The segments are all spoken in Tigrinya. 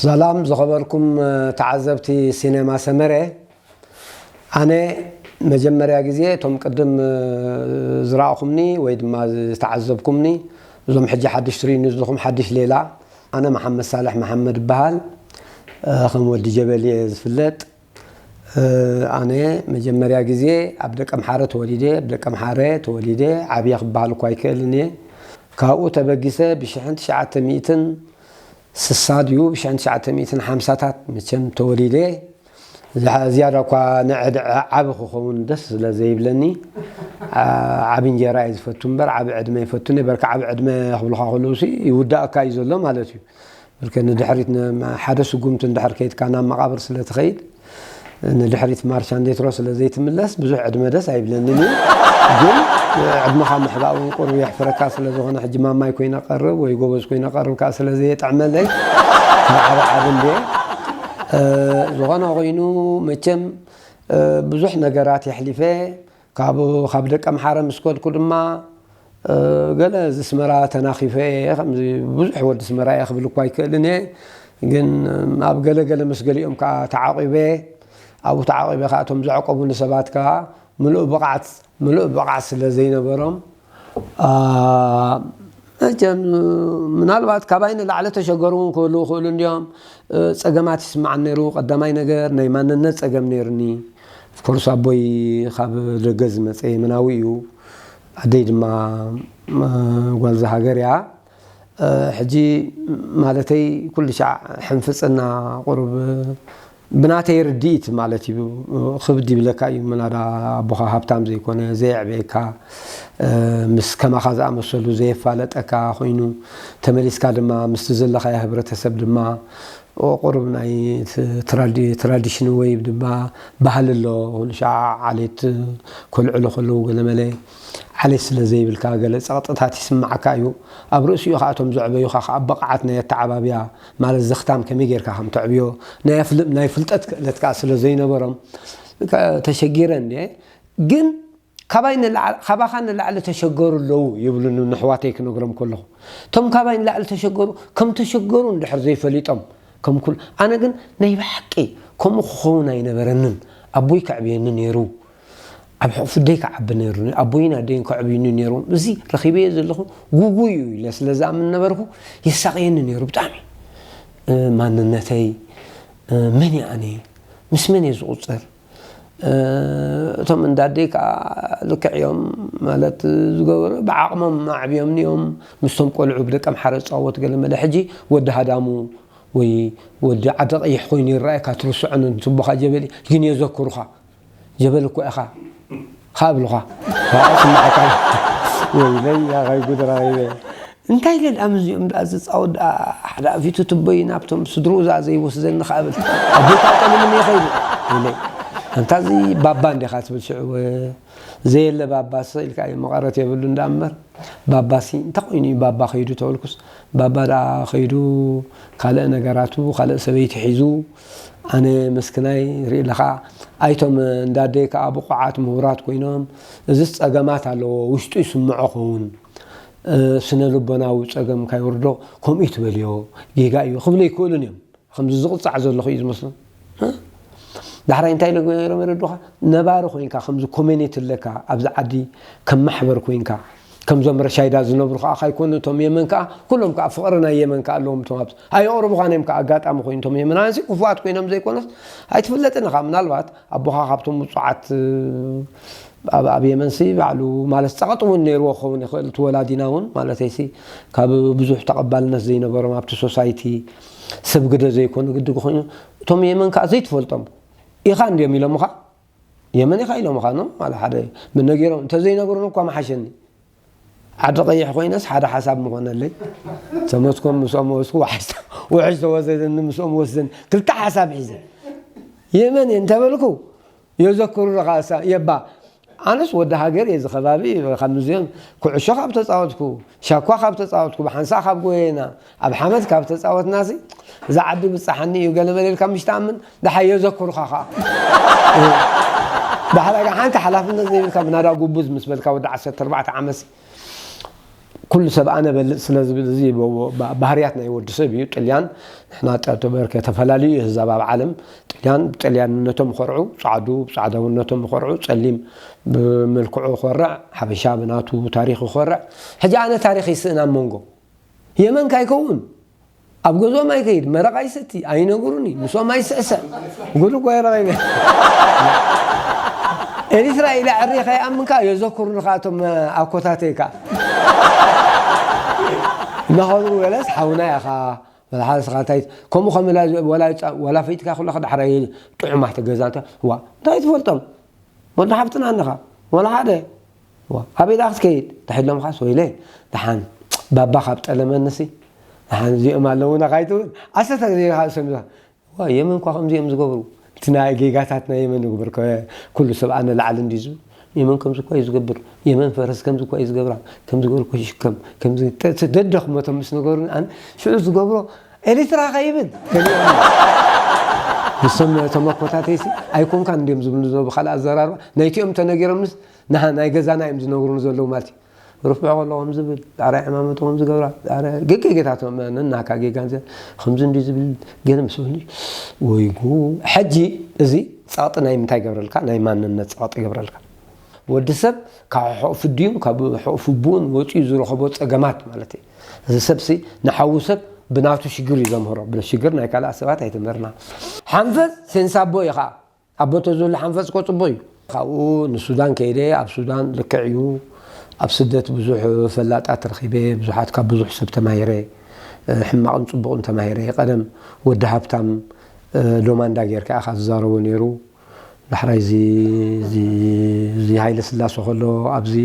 ሰላም ዝኸበርኩም ተዓዘብቲ ሲኔማ ሰመረ፣ ኣነ መጀመርያ ግዜ እቶም ቅድም ዝረኣኹምኒ ወይ ድማ ዝተዓዘብኩምኒ፣ እዞም ሕጂ ሓድሽ ትርእዩኒ ዘለኹም ሓድሽ ሌላ፣ ኣነ መሓመድ ሳልሕ መሓመድ እበሃል። ከም ወዲ ጀበል እየ ዝፍለጥ። ኣነ መጀመርያ ግዜ ኣብ ደቀምሓረ ተወሊደ፣ ኣብ ደቀምሓረ ተወሊደ ዓብየ ክበሃል እኳ ኣይክእልን እየ። ካብኡ ተበጊሰ ብሽሕን ትሽዓተ ሚእትን ስሳ ድዩ ብሽሕን ትሽዓተ ሚእትን ሓምሳታት መቸም ተወሊደ። ዝሓ-፣ ዝያዳ እኳ ንዕድ-፣ ዓቢ ክኸውን ደስ ስለ ዘይብለኒ፣ ዓ-፣ ዓቢ እንጀራ እየ ዝፈቱ እምበር ዓቢ ዕድመ ይፈቱን እየ። በርካ ዓቢ ዕድመ ክብሉኻ ከለውሲ ይውዳእካ እዩ ዘሎ ማለት እዩ። በርከ ንድሕሪት ን-፣ ሓደ ስጉምቲ እንድሕር ከይድካ ናብ መቓብር ስለ ትኸይድ፣ ንድሕሪት ማርሻ እንዴትሮ ስለ ዘይትምለስ ብዙሕ ዕድመ ደስ ኣይብለንን እዩ። ግን ዕድመኻ ምሕባእ እውን ቁሩብ የሕፍረካ ስለ ዝኾነ፣ ሕጂ ማማይ ኮይነ ቀርብ ወይ ጎበዝ ኮይነ ቀርብ ከዓ ስለ ዘየጥዕመለይ፣ ዓብ ዓብ እንዴ። እ፣ ዝኾነ ኮይኑ መቸም፣ እ፣ ብዙሕ ነገራት የሕሊፈ። ካብ፣ ካብ ደቀምሓረ ምስ ከድኩ ድማ፣ እ፣ ገለ እዚ ኣስመራ ተናኺፈ እየ። ከምዚ ብዙሕ ወዲ ኣስመራ እየ ክብል እኳ ኣይክእልን እየ። ግን ኣብ ገለ ገለ ምስ ገሊኦም ከዓ ተዓቒበ። ኣብኡ ተዓቒበ ከዓ እቶም ዘዕቆቡኒ ሰባት ከዓ ምሉእ ብቕዓት፣ ምሉእ ብቕዓት ስለ ዘይነበሮም፣ አ፣ መቸም ምናልባት ካባይ ንላዕሊ ተሸገሩ እውን ክህልዉ ይኽእሉ እንድዮም። እ፣ ጸገማት ይስምዓኒ ነይሩ። ቀዳማይ ነገር ናይ ማንነት ጸገም ነይሩኒ። ኦፍኮርስ ኣቦይ ካብ ደገ ዝመጸ የመናዊ እዩ። ኣደይ ድማ፣ እ፣ ጓል እዛ ሃገር እያ። እ፣ ሕጂ ማለተይ ኩሉ ሻዕ ሕንፍጽና ቁሩብ ብናተይ ርድኢት ማለት እዩ። ክብድ ይብለካ እዩ። ምናዳ ኣቦኻ ሃብታም ዘይኮነ፣ ዘየዕበየካ፣ እ፣ ምስ ከማኻ ዝኣመሰሉ ዘየፋለጠካ ኮይኑ፣ ተመሊስካ ድማ ምስቲ ዘለኻዮ ህብረተሰብ ድማ ቁሩብ ናይ ት-፣ ትራዲ-፣ ትራዲሽን ወይ ድማ ባህሊ ኣሎ። ኩሉ ሻዕ ዓሌት ኮልዕሉ ከለዉ ገለመለ ዓሌት ስለ ዘይብልካ ገለ ጸቕጥታት ይስምዓካ እዩ። ኣብ ርእሲኡ ኸኣ እቶም ዘዕበዩኻ ኸኣ ብቕዓት ናይ ኣተዓባብያ፣ ማለት ዘኽታም ከመይ ጌርካ ከም ተዕብዮ ናይ ኣፍል-፣ ናይ ፍልጠት ክእለት ከኣ ስለ ዘይነበሮም ከ-፣ ተሸጊረ እንድየ። ግን ካባይ ንላዕ-፣ ካባኻ ንላዕሊ ተሸገሩ ኣለዉ ይብሉኒ ንኣሕዋተይ ክነግሮም ከለኹ። እቶም ካባይ ንላዕሊ ተሸገሩ፣ ከም ተሸገሩ እንድሕር ዘይፈሊጦም፣ ከም ኩል-፣ ኣነ ግን ናይ ብሓቂ ከምኡ ክኸውን ኣይነበረንን። ኣቦይ ከዕብየኒ ነይሩ። ኣብ ሕቑፊ ኣደይ ክዓቢ ነይሩኒ። ኣቦይን ኣደይን ከዕብዩኒ ነይሮም። እዚ ረኺበዮ ዘለኹ ግጉይ እዩ ኢለ ስለ ዝኣምን ነበርኩ፣ የሳቕየኒ ነይሩ ብጣዕሚ። እ፣ ማንነተይ፣ እ፣ መን እየ ኣነ? ምስ መን እየ ዝቑጸር? እ፣ እቶም እንዳ ኣደይ ከኣ ልክዕ እዮም፣ ማለት ዝገበሩ ብዓቕሞም ኣዕብዮምኒ እዮም። ምስቶም ቆልዑ ብደቀምሓረ እጻወት ገለ መለ። ሕጂ ወዲ ሃዳሙ ወይ ወዲ ዓዲ ቀይሕ ኮይኑ ይረኣየካ፣ ትርስዖ ንትቦኻ ጀበሊ፣ ግን የዘክሩኻ። ጀበሊ እኮ ኢኻ፣ ኻብሉኻ። ኸዓ ስምዓካ። ወይለይ፣ ያኸይ ጉድ ረኺበ። እንታይ ኢለ ደኣ ምስዚኦም ደኣ ዝጻወት ደኣ፣ ሓደ ኣፊቱ ትቦይ ናብቶም ስድርኡ ደኣ ዘይወስደኒ ኸኣ ብል። ኣቦይ ከኣ ጠሊሙኒ ይኸይድ ኢለ። ኣንታ እዚ ባባ እንዲኻ ትብል ሽዑ፣ ዘየለ ባባስ ኢልካ እዩ፣ መቐረት የብሉ እንዳ እምበር። ባባሲ እንታይ ኮይኑ እዩ ባባ ከይዱ ተበልኩስ፣ ባባ ደኣ ከይዱ ካልእ ነገራቱ፣ ካልእ ሰበይቲ ሒዙ፣ ኣነ መስክናይ ርኢ ኣለኻ። ኣይቶም እንዳ ኣደይ ከኣ ብቑዓት ምሁራት ኮይኖም፣ እዚስ ጸገማት ኣለዎ፣ ውሽጡ ይስምዖ ኸውን፣ እ፣ ስነ ልቦናዊ ጸገም ካይወርዶ፣ ከምኡ እዩ ትበልዮ፣ ጌጋ እዩ ክብሉ ኣይክእሉን እዮም። ከምዚ ዝቕጻዕ ዘለኹ እዩ ዝመስሎም። እ? ዳሕራይ እንታይ ኢሎም ነይሮም የረድኡኻ? ነባሪ ኮይንካ፣ ከምዚ ኮሜኔት ኣለካ ኣብዚ ዓዲ፣ ከም ማሕበር ኮይንካ፣ ከምዞም ረሻይዳ ዝነብሩ ከኣ ካይኮኑ፣ እቶም የመን ከኣ፣ ኩሎም ከኣ ፍቕሪ ናይ የመን ከኣ ኣለዎም፣ እቶም ኣብዚ፣ ኣየቕርቡኻን እዮም ከኣ፣ ኣጋጣሚ ኮይኑ፣ እቶም የመናውያንሲ ክፉኣት ኮይኖም ዘይኮነስ፣ ኣይትፍለጥን ኢኻ። ምናልባት ኣቦኻ ካብቶም ውጹዓት፣ ኣብ፣ ኣብ የመንሲ ባዕሉ፣ ማለት ጸቕጢ እውን ነይርዎ ክኸውን ይኽእል፣ እቲ ወላዲና እውን፣ ማለተይሲ፣ ካብ ብዙሕ ተቐባልነት ዘይነበሮም ኣብቲ ሶሳይቲ፣ ሰብ ግደ ዘይኮኑ ግዲ ኮይኑ፣ እቶም የመን ከኣ ዘይትፈልጦም ኢኻ እንድዮም ኢሎምኻ፣ የመን ኢኻ ኢሎምኻ፣ ኖ፣ ማለት ሓደ ምን ነጊሮም፣ እንተዘይነግሩኒ እኳ ምሓሸኒ። ዓዲ ቀይሕ ኮይነስ ሓደ ሓሳብ ምኾነለይ። ተመስኮም ምስኦም ወስኩ፣ ውሕጅ ተ-፣ ውሕጅ ተወሰደኒ፣ ምስኦም ወስደኒ። ክልተ ሓሳብ ሒዘ። የመን እየ እንተበልኩ፣ የዘክሩ ለኻ እሳ፣ የባ። ኣነስ ወዲ ሃገር እየ፣ እዚ ከባቢ፣ ከምዚኦም ኩዕሾ ካብ ተጻወትኩ፣ ሻኳ ካብ ተጻወትኩ፣ ብሓንሳእ ካብ ጎየና፣ ኣብ ሓመድ ካብ ተጻወትናሲ፣ እዛ ዓዲ ብጻሓኒ እዩ፣ ገለ መለ ኢልካ ምሽ ትኣምን፣ ደሓ የዘክሩኻ ኸኣ። ደሓር ሓንቲ ሓላፍነት ዘይብልካ፣ ምናዳ ጉቡዝ ምስ በልካ፣ ወዲ ዓሰርተ ኣርባዕተ ዓመትሲ፣ ኩሉ ሰብ ኣነ በልጽ ስለ ዝብል፣ እዚ ብ-፣ ብ-፣ ባህርያት ናይ ወዲ ሰብ እዩ። ጥልያን ንሕና ጠ-፣ ተበርከ ተፈላለዩ ህዛብ ኣብ ዓለም። ጥልያን ብጥልያንነቶም ይኾርዑ፣ ጻዕዱ ብጻዕዳውነቶም ይኾርዑ፣ ጸሊም ብመልክዑ ይኾርዕ፣ ሓበሻ ብናቱ ታሪኽ ይኾርዕ። ሕጂ ኣነ ታሪኽ ይስእን ኣብ መንጎ የመን ካይከውን ኣብ ገዝኦም ኣይከይድ፣ መረቕ ኣይሰቲ፣ ኣይነግሩኒ፣ ምስኦም ኣይስዕስዕ። ጉድ እኮ እየ ረኺበ። ኤሪትራ ኢለ ዕሪኸ ይኣምንካ፣ የዘኩሩኒ ከኣ እቶም ኣኮታተይ ከኣ። እናኸብሩ ገለስ ሓውና ኢኻ፣ ወላ ሓደ ስኻ እንታይ፣ ከምኡ ከም ኢላ ወላ ይጻ-፣ ወላ ፈይጥካ ከለኻ ዳሕራይ ጥዑማት ገዛ እንተ-፣ ዋ፣ እንታይ ትፈልጦም? ወዲ ሓፍትና እንኻ፣ ወላ ሓደ። ዋ፣ ኣበይ ደኣ ክትከይድ? ተሒሎምኻስ ወይለይ፣ ደሓን ባባ ካብ ጠለመንሲ፣ ደሓን እዚኦም ኣለዉና ካይትብል፣ ዓሰርተ ግዜ ኢኻ ሰሚዕካ። ዋ፣ የመን እኳ ከምዚ እዮም ዝገብሩ። እቲ ናይ ጌጋታት ናይ የመን ይግበር፣ ከ-፣ ኩሉ ሰብ ኣነ ላዕሊ እንድዩ ዝብል። የመን ከምዚ እኳ እዩ ዝገብር። የመን ፈረስ ከምዚ እኳ እዩ ዝገብራ። ከምዚ ገይሩ እኮ ይሽከም። ከምዚ ተ-፣ ተ-፣ ደደኽመቶም ምስ ነገሩኒ፣ ኣነ ሽዑ ዝገብሮ ኤርትራ ከይብል ገሊኦም። ንሶም እቶም ኣኮታተይሲ ኣይኮንካን እንድዮም ዝብሉ፣ ብኻልእ ኣዘራርባ ናይቲኦም ተነጊሮምንስ ንሃ-፣ ናይ ገዛና እዮም ዝነግሩኒ ዘለዉ ማለት እዩ። ርፍዖ ከሎ ከም ዝብል፣ ዳዕራይ ዕማመቱ ከም ዝገብራ፣ ዳዕራይ ጌጌጌታቶም ነናካ ጌጋ እንዘ-፣ ከምዚ እንዲ ዝብል ገለ ምስ በሉ፣ ወይ ጉ-፣ ሕጂ እዚ ጸቕጢ ናይ ምንታይ ይገብረልካ? ናይ ማንነት ጸቕጢ ይገብረልካ። ወዲ ሰብ ካብ ሕቑፊ ኣዲኡን ካብ ሕቑፊ ኣቦኡን ወጺኡ ዝረኸቦ ጸገማት ማለት እዩ። እዚ ሰብሲ ንሓዉ ሰብ ብናቱ ሽግር እዩ ዘምህሮ። ብሽግር ናይ ካልኣት ሰባት ኣይተምህርና። ሓንፈጽ ሴንስ ኣቦ ኢኻ። ኣቦ ተዝህሉ ሓንፈጽ እኮ ጽቡቕ እዩ። ካብኡ ንሱዳን ከይደ፣ ኣብ ሱዳን ልክዕ እዩ። ኣብ ስደት ብዙሕ ፈላጣት ረኺበ፣ ብዙሓት ካብ ብዙሕ ሰብ ተማሂረ፣ ሕማቕን ጽቡቕን ተማሂረ። ቀደም ወዲ ሃብታም ሎማንዳ ጌርካ ኢኻ ትዛረቦ ነይሩ። ዳሕራይ እዚ፣ እዚ፣ እዚ ሃይለ ስላሴ ከሎ ኣብዚ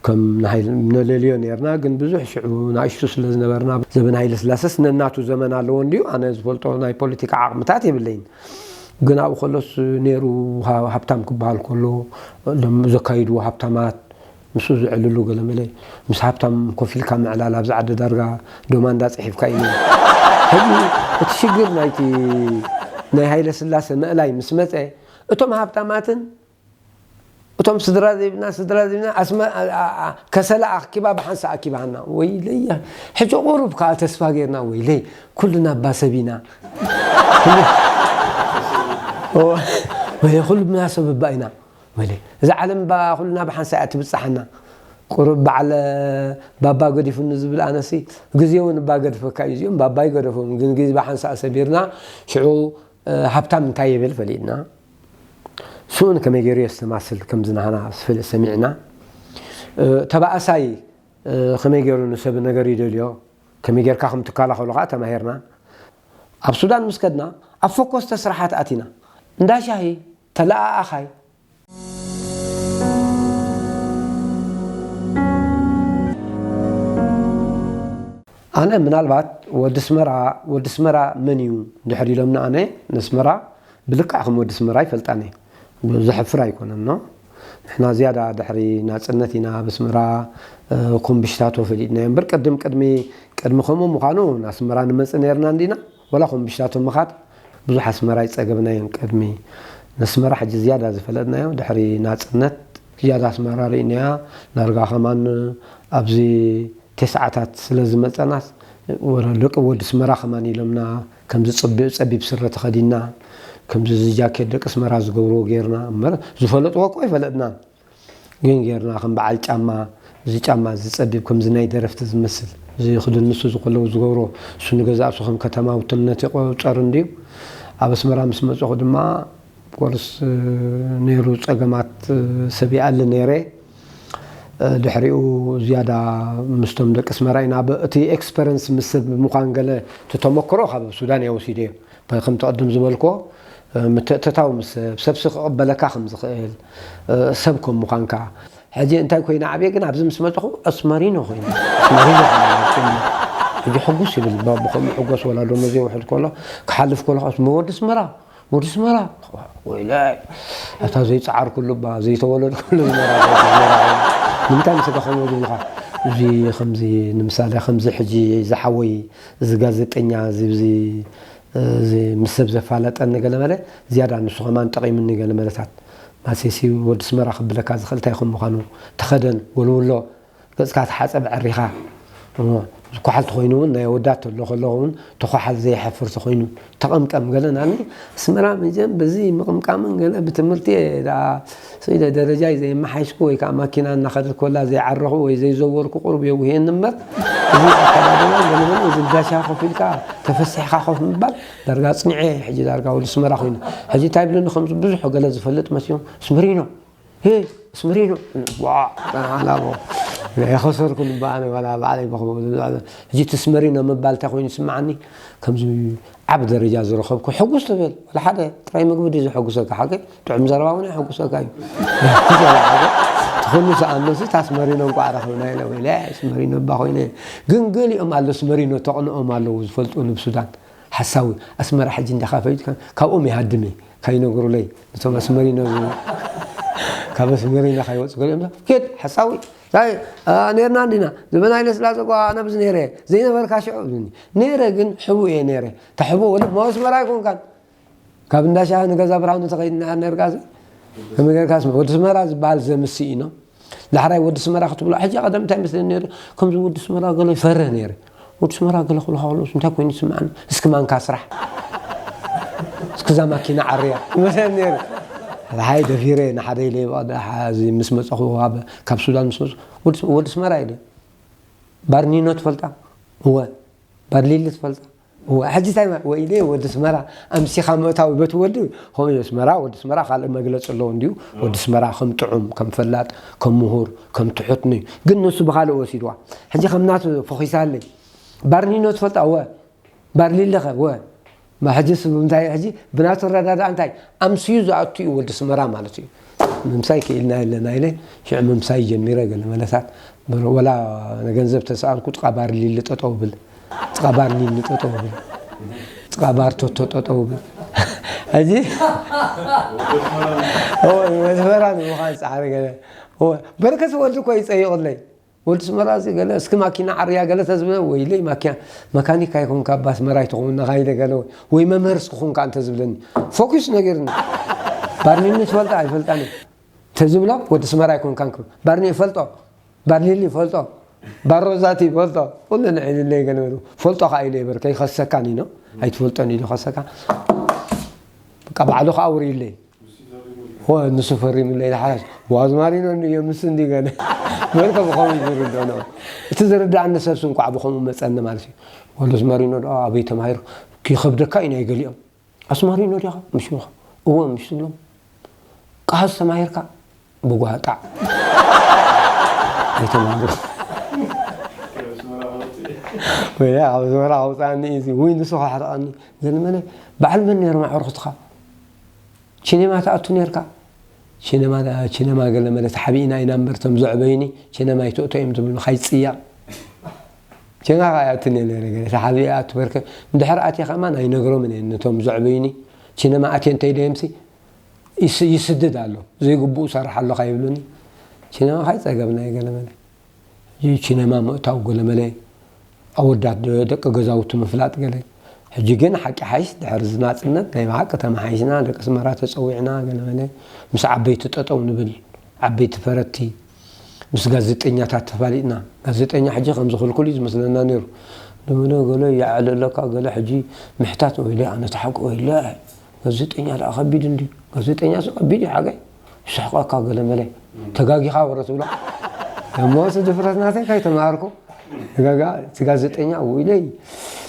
ከም ንሃይለ-፣ ነለልዮ ነርና፣ ግን ብዙሕ ሽዑ ንኣሽቱ ስለ ዝነበርና፣ ዘበን ሃይለ ስላሴስ ነናቱ ዘመን ኣለዎ እንድዩ። ኣነ ዝፈልጦ ናይ ፖለቲካ ዓቕምታት የብለይን። ግን ኣብኡ ከሎስ ነይሩ ሃ-፣ ሃብታም ክበሃል ከሎ፣ ሎም-፣ ዘካይድዎ ሃብታማት፣ ምስኡ ዘዕልሉ ገለ መለ፣ ምስ ሃብታም ኮፍ ኢልካ ምዕላል ኣብዚ ዓዲ ዳርጋ ዶማ እንዳጽሒፍካ እዩ ነይሩ። ሕጂ እቲ ሽግር ናይቲ ናይ ሃይለ ስላሴ ምእላይ ምስ መጸ፣ እቶም ሃብታማትን እቶም ስድራ ዘይብልና፣ ስድራ ዘይብልና፣ ኣስመ-፣ ኣ-፣ ኣ-፣ ኣ-፣ ከሰላ ኣኪባ ብሓንሳእ ኣኪባና። ወይለይ፣ ሕጂ ቁሩብ ከኣ ተስፋ ጌርና፣ ወይለይ፣ ኩልና እባ ሰብ ኢና። ኩሉ-፣ ወይለይ፣ ኩልና ሰብ እባ ኢና። ወይለይ፣ እዛ ዓለም እባ ኩልና ብሓንሳእ እያ ትብጽሓና። ቁሩብ በዓል ባባ ገዲፉኒ ዝብል ኣነሲ፣ ግዜ እውን እባ ገድፈካ እዩ። እዚኦም ባባ ይገደፎም፣ ግን ግዜ ብሓንሳእ ሰቢርና፣ ሽዑ፣ እ፣ ሃብታም እንታይ ይብል ፈሊጥና። ስኡን ከመይ ገይሩ የስተማስል ከምዚ ናህና ስፍል ሰሚዕና። እ፣ ተባእሳይ፣ እ፣ ከመይ ገይሩ ንሰብ ነገር ይደልዮ፣ ከመይ ጌርካ ከም ትከላኸሎ ከኣ ተማሂርና። ኣብ ሱዳን ምስ ከድና፣ ኣብ ፈኮስተ ስራሓት ኣቲና። እንዳ ሻሂ፣ ተለኣኣኻይ። ኣነ ምናልባት ወዲ ኣስመራ፣ ወዲ ኣስመራ መን እዩ እንድሕር ኢሎምና፣ ኣነ ንኣስመራ ብልክዕ ከም ወዲ ኣስመራ ይፈልጣን እየ። ዘሕፍር ኣይኮነን፣ ኖ? ንሕና ዝያዳ ድሕሪ ናጽነት ኢና ኣብ ኣስመራ፣ እ፣ ኮምብሽታቶ ፈሊጥናዮ እምበር፣ ቅድም፣ ቅድሚ፣ ቅድሚ ከምኡ ምዃኑ ንኣስመራ ንመጽእ ነይርና እንዲና? ወላ ኮምብሽታቶ ምኻድ ብዙሕ ኣስመራ ኣይጸገብናዮን። ቅድሚ ንኣስመራ ሕጂ ዝያዳ ዝፈለጥናዮ ድሕሪ ናጽነት፣ ዝያዳ ኣስመራ ርኢናያ። ዳርጋ ከማን ኣብዚ ተስዓታት ስለ ዝመጸናስ፣ ወረ ደቂ ወዲ ኣስመራ ከማን ኢሎምና፣ ከምዚ ጽቢብ፣ ጸቢብ ስረ ተኸዲንና፣ ከምዚ እዚ ጃኬት ደቂ ኣስመራ ዝገብርዎ ጌርና እምበር፣ ዝፈለጥዎ እኮ ኣይፈለጥናን። ግን ጌርና ከም በዓል ጫማ፣ እዚ ጫማ እዚ ጸቢብ፣ ከምዚ ናይ ደረፍቲ ዝመስል፣ እዚ ክድን ንሱ ዝከለዉ ዝገብሮ፣ እሱ ንገዛእሱ ከም ከተማውትነት ይቆጸር እንድዩ። ኣብ ኣስመራ ምስ መጸኹ ድማ፣ ኮርስ፣ ነይሩ ጸገማት ሰብ ይኣሊ ነይረ። ድሕሪኡ ዝያዳ ምስቶም ደቂ ኣስመራ ኢና። ብ-፣ እቲ ኤክስፐረንስ ምስ ሰብ ምዃን ገለ፣ እቲ ተመክሮ ካብ ሱዳን እየ ወሲደዮ። ከምቲ ቅድም ዝበልኮ፣ ምትእትታው ምስ ሰብ፣ ሰብሲ ክቕበለካ ከም ዝኽእል፣ ሰብ ከም ምዃንካ። ሕጂ እንታይ ኮይነ ዓብየ ግን ኣብዚ ምስ መጸኹ ኣስመሪኖ ኮይነ። ኣስመሪኖ ኮይነ። ሕጂ ሕጉስ ይብል፣ ብ-፣ ብኸምኡ ሕጎስ ወላ ደሞዘይ ውሕድ ከሎ፣ ክሓልፍ ከሎ፣ ከኣ፣ "ወዲ ኣስመራ፣ ወዲ ኣስመራ፣ ወይላይ፣ እታ ዘይጸዓርኩሉ እባ፣ ዘይተወለድኩሉ ኣስመራ፣ ኣስመራ፣ ንምንታይ ምስ ደኸሙ?" ዝብሉኻ። እዚ ከምዚ፣ ንምሳሌ፣ ከምዚ ሕጂ ዝሓወይ፣ እዚ ጋዜጠኛ፣ እዚ፣ እዚ፣ እዚ ምስ ሰብ ዘፋለጠኒ ገለ መለ፣ ዝያዳ ንሱ ከማን ጠቒሙኒ ገለ መለታት። ማሴሲ ወዲ ኣስመራ ክብለካ ዝኽእል እንታይ ከም ምዃኑ፣ ተኸደን፣ ወልውሎ፣ ገጽካ ተሓጸብ፣ ዕሪኻ፣ እሞ፣ ዝኳሓል ተኾይኑ እውን ናይ ኣወዳት ተሎ ከለኹ እውን ተኳሓል ዘይሓፍር ተኾይኑ ተቐምቀም ገለ ናኒ። ኣስመራ መጀም በዚ ምቕምቃምን ገለ ብትምህርቲ እየ ደኣ ስኢለ ደረጃይ ዘየመሓይሽኩ ወይ ከዓ ማኪና እናኸደት ኮላ ዘይዓረኹ ወይ ዘይዘወርኩ ቁሩብ የውህየኒ እምበር፣ እዚ ኣከዳድና ገለ ገለ እዚ ብዳሻ ኮፍ ኢልካ ተፈሲሕካ ኮፍ ምባል ዳርጋ ኣጽኒዐ እየ። ሕጂ ዳርጋ ወዲ ኣስመራ ኮይኑ ሕጂ እንታይ ይብለኒ ከምዚ ብዙሕ ገለ ዝፈልጥ መሲሎም ኣስመሪኖ ሄ ኣስመሪኖ ዋ ኣላቦ የኸሰርኩ ንበኣነ ዋላ ባዕለይ በኽቦ። ሕጂ እቲ ኣስመሪኖ ምባል እንታይ ኮይኑ ይስምዓኒ? ከምዚ ዓብ ደረጃ ዝረኸብኩ ሕጉስ ትብል ዋላ ሓደ ጥራይ ምግቢ ድዩ ዘሐጉሰካ? ሓቂ ጥዑም ዘረባ እውን የሐጉሰካ እዩ። እቲ ኩሉ ሰኣኖሲ ኣስመሪኖ እንቋዕ ረኸብና ኢለ ወይለ ኣስመሪኖ እባ ኮይነ። ግን ገሊኦም ኣሎ ኣስመሪኖ ተቕንኦም ኣለዉ ዝፈልጡ ንብ ሱዳን ሓሳዊ ኣስመራ ሕጂ እንዳኻፈይት ካብኦም ይሃድም ካይነግሩለይ እቶም ኣስመሪኖ ካብ ኣስመሪኖ ካይወፁ ገሊኦም ኬድ ሓሳዊ ታይ ኔርና እንዲና ዘበናይ ለስላሰ ጓ ኣነብዚ ነይረ ዘይነበርካ ሽዑ ነይረ ግን ሕቡ እየ ነይረ ታሕቡ ወለ ኣስመራ ኣይኮንካን ካብ እንዳሻ ንገዛ ብርሃኑ ተኸይድና ነርካ ከመይ ጌርካ ወዲ ኣስመራ ዝበሃል ዘምስእ ኢኖ ዳሕራይ ወዲ ኣስመራ ክትብሎ ሕጂ ቀደም እንታይ መስለኒ ነይሩ ከምዚ ወዲ ኣስመራ ገለ ይፈርህ ነይረ ወዲ ኣስመራ ገለ ክብሎ ከለስ እንታይ ኮይኑ ይስምዓኒ እስኪ ማንካ ስራሕ እስኪ እዛ ማኪና ዓርያ ይመስለኒ ነይሩ ሓይ ደፊረ ንሓደ ኢለ እዚ ምስ መፀኹ ካብ ሱዳን ምስ መፅኹ ወዲ ኣስመራ ኢለ ባርኒኖ ትፈልጣ እወ ባርሊሊ ትፈልጣ እወ ሕጂ እንታይ ማለት ወይ ኢለ ወዲ ኣስመራ ኣምሲኻ ምእታው በቲ ወዲ ከምኡ እዩ ኣስመራ ወዲ ኣስመራ ካልእ መግለፂ ኣለዎ እንድዩ ወዲ ኣስመራ ከም ጥዑም ከም ፈላጥ ከም ምሁር ከም ትሑት ንዩ ግን ንሱ ብኻልእ ወሲድዋ ሕጂ ከም ናቱ ፈኺሳለይ ባርኒኖ ትፈልጣ እወ ባርሊሊ ኸ እወ ሕጂ ስብ እንታይ ሕጂ ብናቱ ኣረዳድኣ እንታይ ኣምስዩ ዝኣቱ እዩ ወዲ ኣስመራ ማለት እዩ ምምሳይ ክኢልና የለና ኢለ ሽዑ ምምሳይ ጀሚረ ገለ መለታት ወላ ንገንዘብ ተሰኣልኩ ጥቓ ባር ሊሊ ጠጠው ብል ጥቓ ባር ሊሊ ጠጠው ብል ጥቓ ባር ቶቶ ጠጠው ብል ሕጂ መስመራ ንምዃን ፃዕሪ ገለ በርከት ወልዲ እኮ ይፀይቕለይ ወዲ ኣስመራ እዚ ገለ እስኪ ማኪና ዓርያ ገለ ተዝብለ ወይለይ ማኪና መካኒክ ኣይኮንካ ኣባ ኣስመራ ኣይትኸውን ነኻይደ ገለ ወይ መምህር እስኪ ኹንካ እንተዝብለኒ ፎኪስ ነጊርኒ ባርኒኒ ትፈልጣ ኣይፈልጣን ተዝብሎ ወዲ ኣስመራ ኣይኮንካን ክብል ባርኒ ይፈልጦ ባርሊሊ ይፈልጦ ባሮዛቲ ይፈልጦ ኩሉ ንዒልለይ ገለ በሉ ፈልጦ ከዓ ኢለ ይበር ከይኸሰካን ኢኖ ኣይትፈልጦን ኢሉ ኸሰካ በቃ ባዕሉ ከዓ ውርይለይ ንሱ ፈሪሙለይ ሓራስ ዋዝ ማሪኖ እንድዮ ምስ እንዲ ገለ መልከ ብኸምኡ ዝርድኦ እቲ ዝርድኣኒ ሰብሲ እንኳዕ ብኸምኡ መፀኒ ማለት እዩ ወሉስ ማሪኖ ዶ ኣበይ ተማሂሩ ይኸብደካ እዩ ናይ ገሊኦም ኣስማሪኖ ዲኻ ምሽ እወ ምሽ ትብሎም ቃሃዝ ተማሂርካ ብጓጣዕ ኣይተማሃሩ ወይ ኣብ ዘመራ ኣውፃኒ እዚ ወይ ንሱ ከሕርቐኒ ገለመለ በዓል መን ነይሩ ማዕርኽትኻ ሲኔማ ትኣቱ ነርካ? ሲነማ ሲነማ ገለ መለ ተሓቢእና ኢና እምበር እቶም ዘዕበዩኒ ሲነማ ኣይትእቶ እዮም ዝብሉ ካይፅያ። ሲነማ ከዓ ይኣቱ ነይረ ገለ ተሓቢአ ኣቱ በርከ እንድሕር ኣትየ ከማን ኣይነግሮምን እየ ነቶም ዘዕበዩኒ። ሲነማ ኣትየ እንተኢለዮምሲ ይስ- ይስድድ ኣሎ ዘይግብኡ ሰርሕ ኣለኻ ይብሉኒ። ሲነማ ካይፀገብና እዩ ገለ መለ። ሕጂ ሲነማ ምእታው ገለመለ ኣወዳት ደ- ደቂ ገዛውቲ ምፍላጥ ገለ። ሕጂ ግን ሓቂ ሓይሽ ድሕሪ እዚ ናፅነት ናይ ብሓቂ ተመሓይሽና ደቂ ኣስመራ ተፀዊዕና ገለመለ ምስ ዓበይቲ ጠጠው ንብል ዓበይቲ ፈረድቲ ምስ ጋዜጠኛታት ተፋሊጥና። ጋዜጠኛ ሕጂ ከም ዝኽልኩል እዩ ዝመስለና ነይሩ። ገለመለ ገለ የዕልለካ ገለ ሕጂ ምሕታት ወይለ ኣነ ተሓቂ ወይለ ጋዜጠኛ ደኣ ከቢድ እንድዩ። ጋዜጠኛ ሲ ከቢድ እዩ ሓቀይ። ይስሕቐካ ገለ መለ። ተጋጊኻ ወረ ትብሎ። እሞ እቲ ድፍረት ናተይ ከይተማሃርኩ ተጋጋ እቲ ጋዜጠኛ ውኢለይ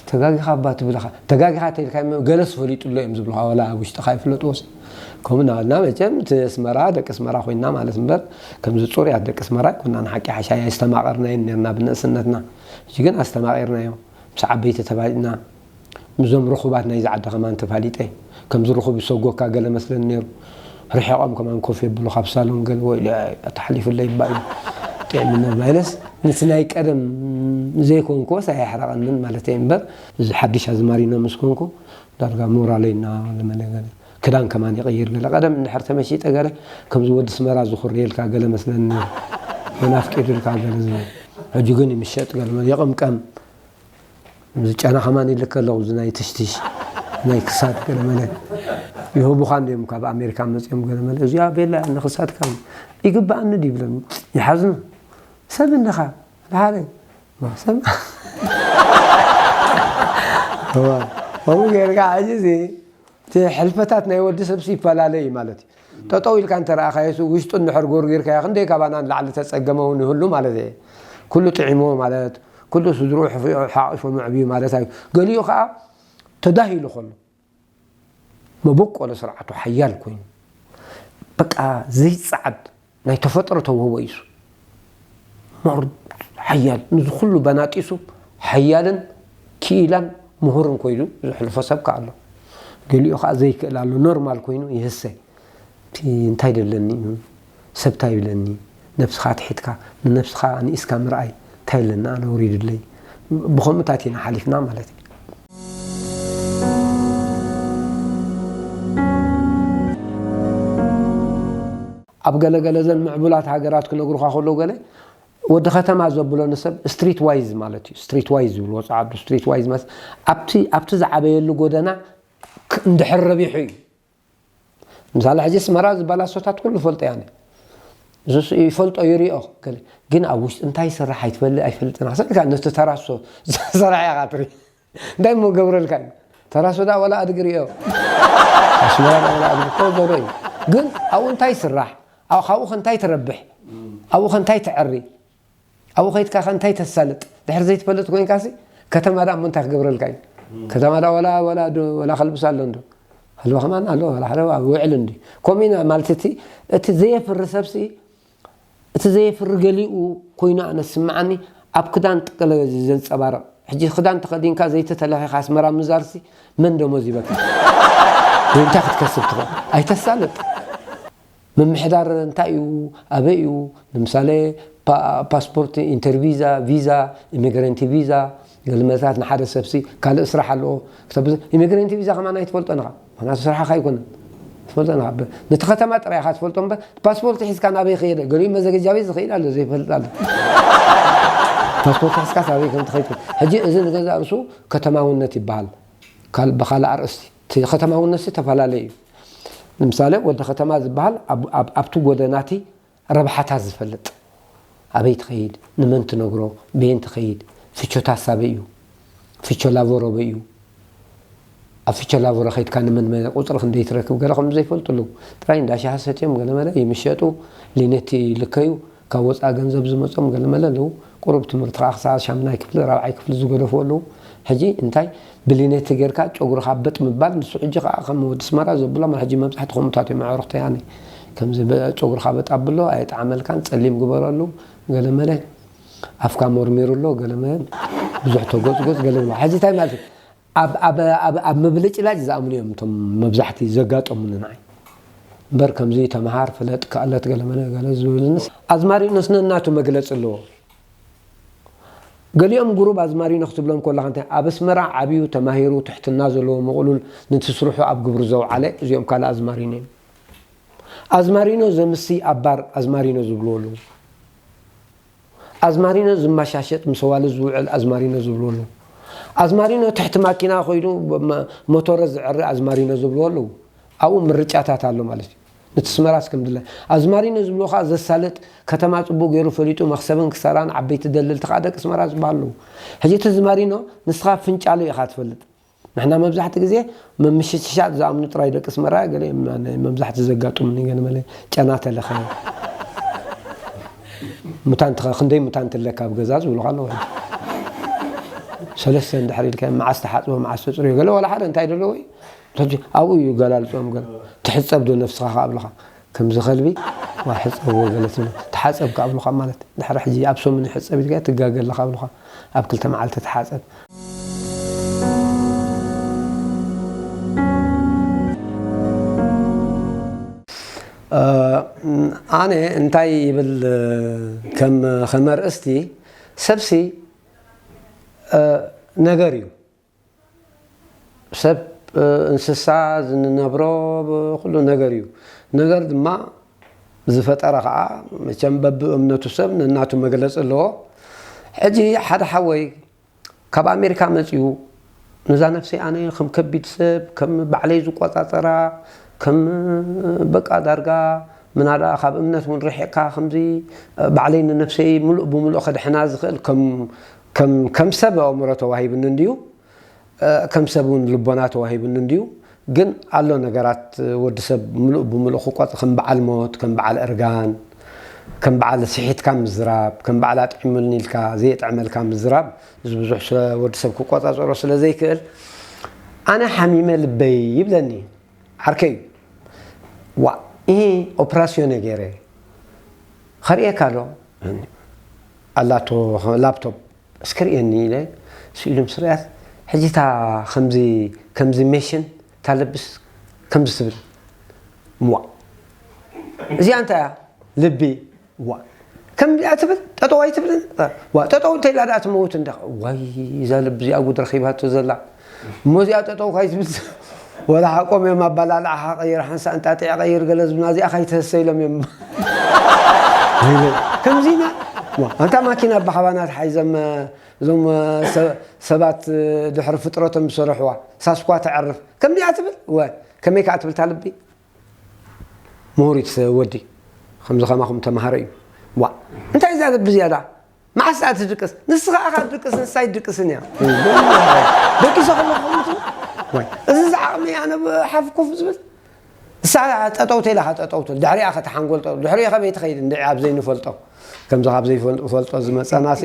ተጋጊኻ እባ ትብልኻ። ተጋጊኻ ተልካ ገለስ ፈሊጡ ኣሎ እዮም ዝብልኻ ዋላ ኣብ ውሽጥኻ ይፍለጥዎስ። ከምኡ እናበልና መቸም እቲ ኣስመራ ደቂ ኣስመራ ኮይንና ማለት እምበር ከምዚ ፅሩያት ደቂ ኣስመራ ኣይኮንና ንሓቂ ሓሻይ ኣይስተማቐርናየን ነርና ብንእስነትና። ሕጂ ግን ኣስተማቒርናዮ ምስ ዓበይቲ ተባሊጥና ምስዞም ርኹባት ናይዚ ዓዲ ከማን ተፋሊጠ። ከምዚ ርኹብ ይሰጎካ ገለ መስለኒ ነይሩ። ርሒቖም ከማን ኮፍ የብሉ ካብ ሳሎን ገለ ወይ ተሓሊፉለይ እባ እዩ ጥዕምነት ማይለስ ነቲ ናይ ቀደም ዘይኮንኩዎስ ኣየሕረቐንን ማለት እየ እምበር እዚ ሓድሽ ኣዝማሪኖ ምስ ኮንኩ ዳርጋ ሞራለይ እናለመነ ገለ ክዳን ከማን ይቕይር ገለ ቀደም እንድሕር ተመሺጠ ገለ ከምዚ ወዲ ስመራ ዝኹርየልካ ገለ መስለኒ ነይሩ። መናፍቅ ኢሉልካ ገለ ዝብል ሕጂ ግን ይምሸጥ ገለ መለ ይቕምቀም። እዚ ጨና ከማን ይልከ ኣለኹ እዚ ናይ ትሽትሽ ናይ ክሳድ ገለመለ ይህቡኻ እንዲዮም ካብ ኣሜሪካ መፅኦም ገለመለ እዚኣ ቤላ ንክሳድካ ይግባኣኒ ድዩ ይብለኒ ይሓዝኑ ሰብ እንዲኻ ሓደ ማሰብ ከምኡ ጌርካ ሕጂ እዚ እቲ ሕልፈታት ናይ ወዲ ሰብሲ ይፈላለ እዩ ማለት እዩ። ጠጠው ኢልካ እንተረኣኻዮ፣ እሱ ውሽጡ እንድሕር ጎርጊርካዮ፣ ክንደይ ካባና ንላዕሊ ተጸገመ እውን ይህሉ ማለት እየ። ኩሉ ጥዒሞ ማለት፣ ኩሉ ስድርኡ ሓፊ-፣ ሓቒፎ መዕብዩ ማለት ኣዩ። ገሊኡ ኸዓ ተዳሂሉ ከሎ፣ መበቆለ ስርዓቱ ሓያል ኮይኑ፣ በቃ ዘይጸዓድ ናይ ተፈጥሮ ተውህቦ እዩ እሱ። ምሁር ሓያል፣ ንዚ ኩሉ በናጢሱ ሓያልን ክኢላን ምሁርን ኮይኑ ዘሕልፎ ሰብ ከኣ ኣሎ። ገሊኡ ከኣ ዘይክእል ኣሎ፣ ኖርማል ኮይኑ ይህሰ። እቲ እንታይ ደለኒ እዩ? ሰብ እንታይ ይብለኒ? ነብስኻ ኣትሒትካ፣ ንነብስኻ ኣንኢስካ ምርኣይ እንታይ ኣለና? ኣነ ውሪድለይ። ብኸምኡታት ኢና ሓሊፍና ማለት እዩ። ኣብ ገለ ገለ ዘን ምዕቡላት ሃገራት ክነግሩኻ ከለዉ፣ ገለ ወዲ ከተማ ዘብሎ ንሰብ ስትሪት ዋይዝ ማለት እዩ። ስትሪት ዋይዝ ዝብልዎ ጸዓዱ ስትሪት ዋይዝ ማለት ኣብቲ፣ ኣብቲ ዝዓበየሉ ጎደና ክ-፣ እንድሕር ረቢሑ እዩ። ምሳሌ ሕጂ ኣስመራ ዝበላሶታት ኩሉ ፈልጦ እየ ኣነ። እሱስ ይፈልጦ ይሪኦ። ገለ ግን ኣብ ውሽጢ እንታይ ይሰርሕ ኣይትፈልጥ ኣይፈልጥን። ኣሰልካ ነቲ ተራሶ ዝሰርሕ ኢኻ ትርኢ። እንታይ እሞ ገብረልካ እዩ? ተራሶ ደኣ ወላ ኣድጊ ሪኦ። ኣስመራ ደኣ ወላ ኣድጊ እኮ ዞሮ እዩ። ግን ኣብኡ እንታይ ይስራሕ? ኣብ-፣ ካብኡ ከ እንታይ ትረብሕ? ኣብኡ ከ እንታይ ትዕሪ? ኣብኡ ከይድካ ከ እንታይ ተሳልጥ? ድሕሪ ዘይትፈልጥ ኮይንካሲ፣ ከተማ ደኣ እሞ እንታይ ክገብረልካ እዩ? ከተማ ደኣ ወላ፣ ወላ ዶ፣ ወላ ከልብስ ኣሎ እንዶ? ከልቢ ከማን ኣሎ፣ ወላ ሓደ ኣብ ውዕል እንዲ። ከምኡ ኢና ማለት እቲ፣ እቲ ዘየፍሪ ሰብሲ፣ እቲ ዘየፍሪ ገሊኡ ኮይኑ ኣነ ዝስምዓኒ፣ ኣብ ክዳን ጥቅለ ዘንጸባርቕ። ሕጂ ክዳን ተኸዲንካ ዘይተተለኺኻ ኣስመራ ምዛርሲ፣ መን ደሞዝ ይበካ? ወይ እንታይ ክትከስብ ትኽእል? ኣይተሳልጥ። ምምሕዳር እንታይ እዩ? ኣበይ እዩ? ንምሳሌ ፓ-፣ ፓስፖርት፣ ኢንተርቪዛ፣ ቪዛ፣ ኢሚግረንቲ ቪዛ፣ ገልመታት ንሓደ ሰብሲ ካልእ ስራሕ ኣለዎ። ክተብ-፣ ኢሚግረንቲ ቪዛ ከማን ኣይትፈልጦን ኢኻ። ምኽንያቱ ስራሕኻ ኣይኮነን። ትፈልጦን ኢኻ። ብ-፣ ነቲ ከተማ ጥራይ ኢኻ ትፈልጦ እምበር፣ ፓስፖርት ሒዝካ ናበይ ኸይደ? ገሊኡ መዘገጃ ቤት ዝኸይድ ኣሎ፣ ዘይፈልጥ ኣሎ። ፓስፖርት ሒዝካስ ኣበይ ከም ትኸይድ ትፈልጥ። ሕጂ እዚ ንገዛእ ርእሱ ከተማውነት ይበሃል። ካል-፣ ብኻልእ ኣርእስቲ። እቲ ከተማውነትሲ ተፈላለየ እዩ። ንምሳሌ ወዲ ከተማ ዝበሃል ኣብ-፣ ኣብ-፣ ኣብቲ ጎደናቲ ረብሓታት ዝፈልጥ፣ ኣበይ ትኸይድ፣ ንመን ትነግሮ፣ በየን ትኸይድ፣ ፍቾታስ ኣበይ እዩ፣ ፍቾ ላቮሮ ኣበይ እዩ፣ ኣብ ፍቾ ላቮሮ ከይድካ ንመን መ-፣ ቁፅሪ ክንደይ ትረክብ፣ ገለ ከም ዘይፈልጡ ኣለዉ። ጥራይ እንዳ ሻሂ ሰትዮም ገለ መለ ይምሸጡ፣ ሊነቲ ይልከዩ፣ ካብ ወፃኢ ገንዘብ ዝመፆም ገለ መለ ኣለዉ። ቁሩብ ትምህርቲ ከዓ ክሳብ ሻምናይ ክፍሊ፣ ራብዓይ ክፍሊ ዝገደፉ ኣለዉ። ሕጂ እንታይ ብሊነቲ ጌርካ ጨጉርኻ በጥ ምባል፣ ንሱ ሕጂ ከዓ ከም ወዲ ኣስመራ ዘብሎም፣ ሕጂ መብዛሕቲ ከምኡታት እዮም ኣዕሩኽተይ ኣነ። ከምዚ በ-፣ ጨጉርኻ በጥ ኣብሎ፣ ኣየጥዓመልካን፣ ጸሊም ግበረሉ፣ ገለ መለ፣ ኣፍካ ሞርሚሩ ኣሎ፣ ገለ መለ፣ ብዙሕ ተጎጽጎጽ፣ ገለ ብሎ። ሕጂ እንታይ ማለት እዩ? ኣብ፣ ኣብ፣ ኣብ፣ ኣብ ምብልጭላጭ ዝኣምኑ እዮም እቶም መብዛሕቲ ዘጋጠሙኒ ንዓይ። እምበር ከምዚ ተምሃር፣ ፍለጥ፣ ክኣለት፣ ገለ መለ፣ ገለ ዝብልንስ፣ ኣዝማሪኖስ ነናቱ መግለጺ ኣለዎ። ገሊኦም ጉሩብ ኣዝማሪኖ ክትብሎም ከለኻ እንታይ፣ ኣብ ኣስመራ ዓብዩ፣ ተማሂሩ፣ ትሕትና ዘለዎ፣ ምቕሉል፣ ነቲ ስርሑ ኣብ ግብሪ ዘውዓለ፣ እዚኦም ካልእ ኣዝማሪኖ እዮም። ኣዝማሪኖ ዘምሲ ኣብ ባር ኣዝማሪኖ ዝብልዎ ኣለዉ። ኣዝማሪኖ ዝመሻሸጥ ምስ ኣዋልድ ዝውዕል ኣዝማሪኖ ዝብልዎ ኣለዉ። ኣዝማሪኖ ትሕቲ ማኪና ኾይኑ መ-፣ ሞቶረ ዝዕሪ ኣዝማሪኖ ዝብልዎ ኣለዉ። ኣብኡ ምርጫታት ኣሎ ማለት እዩ። ነቲ ኣስመራስ ከም ድላይ። ኣዝማሪኖ ዝብልዎ ኸዓ ዘሳልጥ፣ ከተማ ጽቡቕ ገይሩ ፈሊጡ መኽሰብን ክሳራን ዓበይቲ ደለልቲ ኸዓ ደቂ ኣስመራ ዝበሃሉ ኣለዉ። ሕጂ እቲ ኣዝማሪኖ ንስኻ ፍንጫሉ ኢኻ ትፈልጥ። ንሕና መብዛሕቲ ግዜ መምሽሻጥ ዝኣምኑ ጥራይ ደቂ ኣስመራ፣ ገለ እዮም ናይ መብዛሕቲ ዘጋጥሙኒ፣ ገለ መለ ጨና ተለኸ። ሙታንት ኸ-፣ ክንደይ ሙታንት ኣለካ ኣብ ገዛ ዝብሉኻ ኣለዉ። ሰለስተ እንድሕር ኢልካ መዓስ ተሓጽቦ፣ መዓስ ተጽርዮ፣ ገለ ዋላ ሓደ እንታይ ደለዎ እዩ። ሕጂ ኣብኡ እዩ ገላልጾም ገለ። ትሕጸብ ዶ ነፍስኻ ክኣብሉኻ። ከምዚ ከልቢ፣ ዋ ሕጸብዎ ገለ ትብሎ። ተሓጸብ ክኣብሉኻ ማለት። ድሕሪ ሕጂ ኣብ ሰሙን ይሕጸብ ኢልካ ትጋገ ኣለኻ ኣብሉኻ። ኣብ ክልተ መዓልቲ ተሓጸብ። እ፣ ኣነ እንታይ ይብል፣ ከም፣ ከም ኣርእስቲ፣ ሰብሲ፣ እ፣ ነገር እዩ። ሰብ፣ እ፣ እንስሳ፣ ዝንነብሮ፣ ብ-፣ ኩሉ ነገር እዩ። ነገር ድማ ዝፈጠረ ኸዓ፣ መቸም በብእምነቱ ሰብ ነናቱ መግለጺ ኣለዎ። ሕጂ ሓደ ሓወይ ካብ ኣሜሪካ መጺኡ፣ ነዛ ነፍሰይ ኣነ ከም ከቢድ ሰብ፣ ከም ባዕለይ ዝቆጻጸራ፣ ከም በቃ ዳርጋ ምናዳ ካብ እምነት እውን ርሒቕካ ከምዚ፣ እ፣ ባዕለይ ንነፍሰይ ምሉእ ብምሉእ ከድሕና ዝኽእል ከም ከም ሰብ ኣእምሮ ተዋሂብኒ እንድዩ፣ ከም ሰብ እውን ልቦና ተዋሂብኒ እንድዩ። ግን ኣሎ ነገራት፣ ወዲ ሰብ ምሉእ ብምሉእ ክቆጽ፣ ከም በዓል ሞት፣ ከም በዓል እርጋን፣ ከም በዓል ስሒትካ ምዝራብ፣ ከም በዓል ኣጥዒሙኒ ኢልካ ዘየጥዕመልካ ምዝራብ፣ እዚ ብዙሕ ወዲ ሰብ ክቆጻጸሮ ስለ ዘይክእል፣ ኣነ ሓሚመ ልበይ ይብለኒ። ዓርከይ፣ ዋ፣ ይሄ ኦፕራሲዮን ገይረ ከርእየካ ዶ? ኣላቶ ላፕቶፕ፣ እስኪ ርእየኒ ኢለ ስኢሉ ምስ ርእያስ፣ ሕጂ እታ ከምዚ፣ ከምዚ ሜሽን እታ ለብስ ከምዚ ትብል። ዋ፣ እዚኣ እንታይ እያ? ልቢ። ዋ፣ ከምዚኣ ትብል፣ ጠጠው ኣይትብልን? ዋ፣ ጠጠው እንተኢላ ደኣ ትመውት እንዳ። ዋይ፣ እዛ ልቢ እዚኣ ጉድ ረኺባቶ ዘላ። እሞ እዚኣ ጠጠው ካይትብል፣ ወላ ሓቆም እዮም ኣባላልዓኻ ቀይር፣ ሓንሳእ እንጣጢዕ ቀይር፣ ገለ ዝብና እዚኣ ካይትህሰ ኢሎም እዮም። ከምዚ ኢና። ዋ፣ ኣንታ ማኪና ኣባኻባና ትሓይዘም፣ እዞም፣ ሰ-፣ ሰባት ድሕሪ ፍጥረቶም ዝሰርሕዋ፣ ሳስኳ ተዕርፍ። ከምዚኣ ትብል? ወ-፣ ከመይ ከኣ ትብል እታ ልቢ? ምሁር እዩ እቲ ወዲ። ከምዚ ከማኹም ተማሃሮ እዩ። ዋ፣ እንታይ እዛ ልቢ እዚኣ ደኣ? መዓስ ደኣ ትድቅስ? ንስኻ ኢኻ ትድቅስ፣ ንሳ ኣይትድቅስን እያ። ደቂሰ ከለኹ ከምኡ ትብል? ዋይ፣ እዚ ዝዓቕሚ ኣነ ሓፍ ኮፍ ዝብል? ንሳ ጠጠው ተኢላ ኸ ጠጠው ትብል፣ ድሕሪኣ ኸ ተሓንጎል ጠጠው፣ ድሕሪኡ ኸ በይ ትኸይድ እንድዒ ኣብ ዘይንፈልጦ፣ ከምዚ ካብ ዘይፈልጦ ዝመጸናሲ።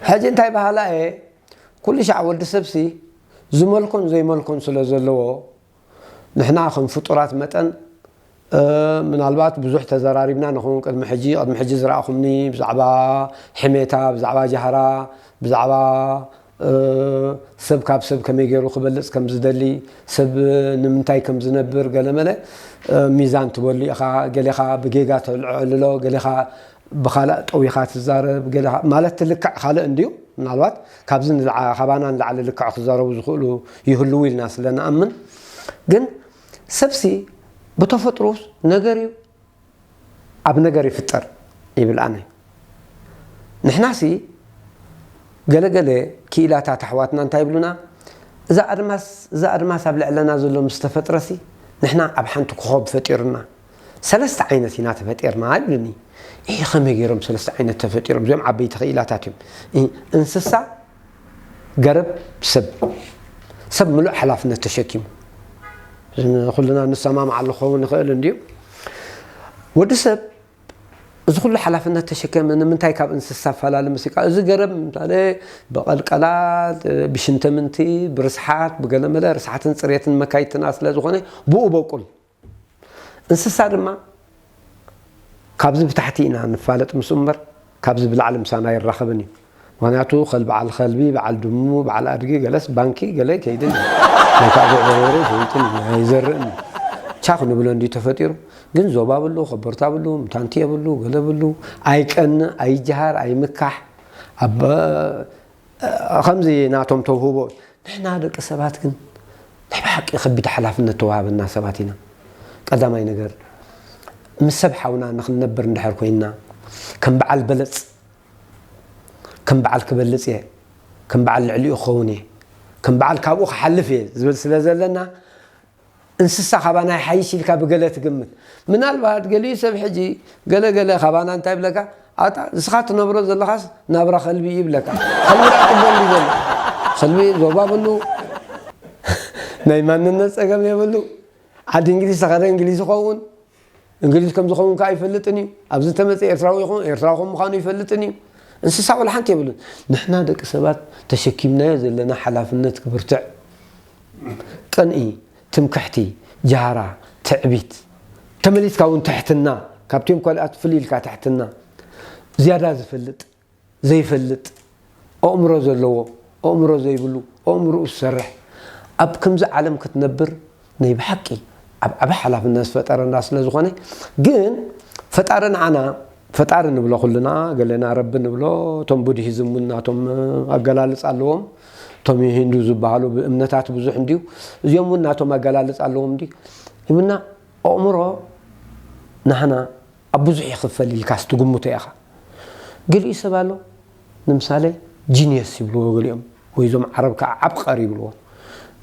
ሕጂ እንታይ በሃላ እየ፣ ኩሉ ሻዕ ወዲ ሰብሲ ዝመልኮን ዘይመልኮን ስለ ዘለዎ፣ ንሕና ከም ፍጡራት መጠን፣ እ፣ ምናልባት ብዙሕ ተዘራሪብና ንኸውን። ቅድሚ ሕጂ፣ ቅድሚ ሕጂ ዝረኣኹምኒ ብዛዕባ ሕሜታ፣ ብዛዕባ ጃህራ፣ ብዛዕባ፣ እ፣ ሰብ ካብ ሰብ ከመይ ገይሩ ክበልጽ ከም ዝደሊ፣ ሰብ ንምንታይ ከም ዝነብር ገለመለ፣ እ፣ ሚዛን ትበሉ ኢኻ። ገሌኻ ብጌጋ ተልዕልሎ፣ ገሌኻ ብኻልእ ጠዊኻ ትዛረብ፣ ገለ ማለት ትልክዕ ካልእ እንድዩ። ምናልባት ካብዚ ንልዓ-፣ ካባና ንላዕሊ ልክዕ ክዛረቡ ዝኽእሉ ይህልዉ ኢልና ስለ ንኣምን፣ ግን ሰብሲ ብተፈጥሮስ ነገር እዩ፣ ኣብ ነገር ይፍጠር ይብል ኣነ። ንሕናሲ ገለገለ ክኢላታት ኣሕዋትና እንታይ ይብሉና? እዛ ኣድማስ፣ እዛ ኣድማስ ኣብ ልዕለና ዘሎ ምስ ተፈጥረሲ ንሕና ኣብ ሓንቲ ኮኾብ ፈጢሩና። ሰለስተ ዓይነት ኢና ተፈጢርና ይብሉኒ። ይሄ ከመይ ገይሮም ሰለስተ ዓይነት ተፈጢሮም? እዚኦም ዓበይቲ ክኢላታት እዮም። እ-፣ እንስሳ፣ ገረብ፣ ሰብ። ሰብ ምሉእ ሓላፍነት ተሸኪሙ። እዚ ኩልና ንሰማማዓሉ ክኸውን ይኽእል እንድዩ። ወዲ ሰብ እዚ ኩሉ ሓላፍነት ተሸከመ ንምንታይ ካብ እንስሳ ኣፈላሊ ምስ ኢልካ፣ እዚ ገረብ ምሳሌ ብቐልቀላት፣ ብሽንተምንቲ፣ ብርስሓት፣ ብገለመለ ርስሓትን ጽሬትን መካይድትና ስለ ዝኾነ ብኡ በቁል። እንስሳ ድማ ካብዚ ብታሕቲ ኢና ንፋለጥ ምስ እምበር ካብዚ ብላዕሊ ምሳና ኣይራኸብን እዩ። ምኽንያቱ ከል-፣ በዓል ከልቢ፣ በዓል ድሙ፣ በዓል ኣድጊ፣ ገለስ ባንኪ ገለ ከይድን እዩ። ናይ ካልእ በርበረ ይሸይጥን እዩ፣ ኣይዘርእን እዩ። ቻ ክንብሎ እንድዩ ተፈጢሩ። ግን ዞባ ብሉ፣ ከበርታ ብሉ፣ ምታንቲ የብሉ፣ ገለ ብሉ፣ ኣይቀንእ፣ ኣይጀሃር፣ ኣይምካሕ። ኣብ፣ ከምዚ ናቶም ተውህቦ። ንሕና ደቂ ሰባት ግን ናይ ብሓቂ ከቢድ ሓላፍነት ተዋሃበና ሰባት ኢና። ቀዳማይ ነገር፣ ምስ ሰብ ሓውና ንኽንነብር እንድሕር ኮይንና፣ ከም በዓል በለጽ፣ ከም በዓል ክበልጽ እየ፣ ከም በዓል ልዕሊኡ ክኸውን እየ፣ ከም በዓል ካብኡ ክሓልፍ እየ ዝብል ስለ ዘለና፣ እንስሳ ካባና ይሓይሽ ኢልካ ብገለ ትግምት። ምናልባት ገሊኡ ሰብ ሕጂ ገለ ገለ ካባና እንታይ ይብለካ? ኣታ ንስኻ ትነብሮ ዘለኻስ ናብራ ከልቢ እዩ ይብለካ። ከልቢ ደኣ ጽቡቕ እንድዩ ዘሎ። ከልቢ ዞባ ብሉ፣ ናይ ማንነት ጸገም የብሉ። ዓዲ እንግሊዝ ተኸደ እንግሊዝ ይኸውን። እንግሊዝ ከም ዝኸውን ከኣ ኣይፈልጥን እዩ። ኣብዚ ተመጸ ኤርትራዊ ይኹን ኤርትራዊ ከም ምዃኑ ይፈልጥን እዩ። እንስሳ ወላ ሓንቲ የብሉን። ንሕና ደቂ ሰባት ተሸኪምናዮ ዘለና ሓላፍነት ክብርትዕ፣ ቅንኢ፣ ትምክሕቲ፣ ጃህራ፣ ትዕቢት፣ ተመሊስካ እውን ትሕትና፣ ካብቲኦም ካልኣት ፍልይ ኢልካ ትሕትና፣ ዝያዳ ዝፈልጥ፣ ዘይፈልጥ፣ ኣእምሮ ዘለዎ፣ ኣእምሮ ዘይብሉ፣ ኣእምሮኡ ዝሰርሕ፣ ኣብ ከምዚ ዓለም ክትነብር ናይ ብሓቂ ኣብ ዓቢ ሓላፍነት ዝፈጠረና ስለ ዝኾነ፣ ግን ፈጣሪ ንዓና ፈጣሪ ንብሎ ኩልና፣ ገለና ረቢ ንብሎ። እቶም ቡድሂዝም እውን ናቶም ኣገላልጻ ኣለዎም። እቶም ሂንዱ ዝበሃሉ ብእምነታት ብዙሕ እንድዩ፣ እዚኦም እውን ናቶም ኣገላልጻ ኣለዎም እንድዩ። ይብና ኣእምሮ ናህና ኣብ ብዙሕ ይኽፈል ኢልካስ ትግምቶ ኢኻ። ገሊኡ ሰብ ኣሎ፣ ንምሳሌ ጂኒየስ ይብልዎ ገሊኦም፣ ወይ እዞም ዓረብ ከዓ ዓብቀር ይብልዎ።